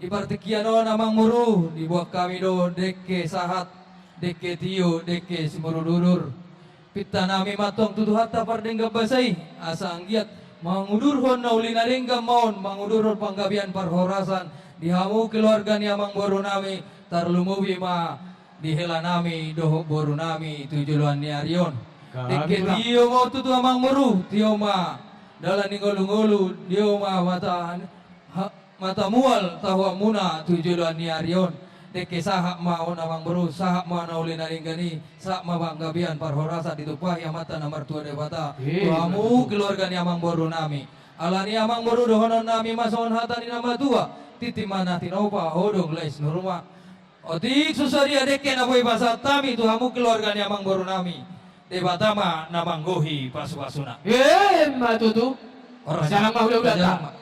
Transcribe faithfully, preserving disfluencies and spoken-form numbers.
Di partingkian on amang boru, diboan hami do dengke sahat, dengke tio, dengke simudurudur. Pinta nami ma antong tu Tuhanta pardenggan basa i, asa anggiat mangudurhon na uli na denggan ma on, mangudurhon panggabean parhorasan di hamu keluarga ni amang boru nami, tarlumobi ma di hela nami dohot boru nami tu joloan ni ari on. Dengke tio ma on tutu amang boru, tio ma dalan ni ngolungolu, tio ma mata, ha, mata mual tahuanmuna tu joloan ni ari on. Dengke sahat ma on amang boru, sahat ma na uli na denggan i, sahat ma panggabean parhorasan ditumpahi Amanta na martua Debata tu hamu keluarga ni amang boru nami. Alani amang boru, dohonon nami ma songon hata ni na matua: Tintin ma na tinopa, hodong lais ni ruma. Otik so sadia dengke na boi pasahat hami tu hamu keluarga ni amang boru nami, Debata ma na manggohi pasupasuna. Emma tutu. Horas. Jalang ma hulahulanta.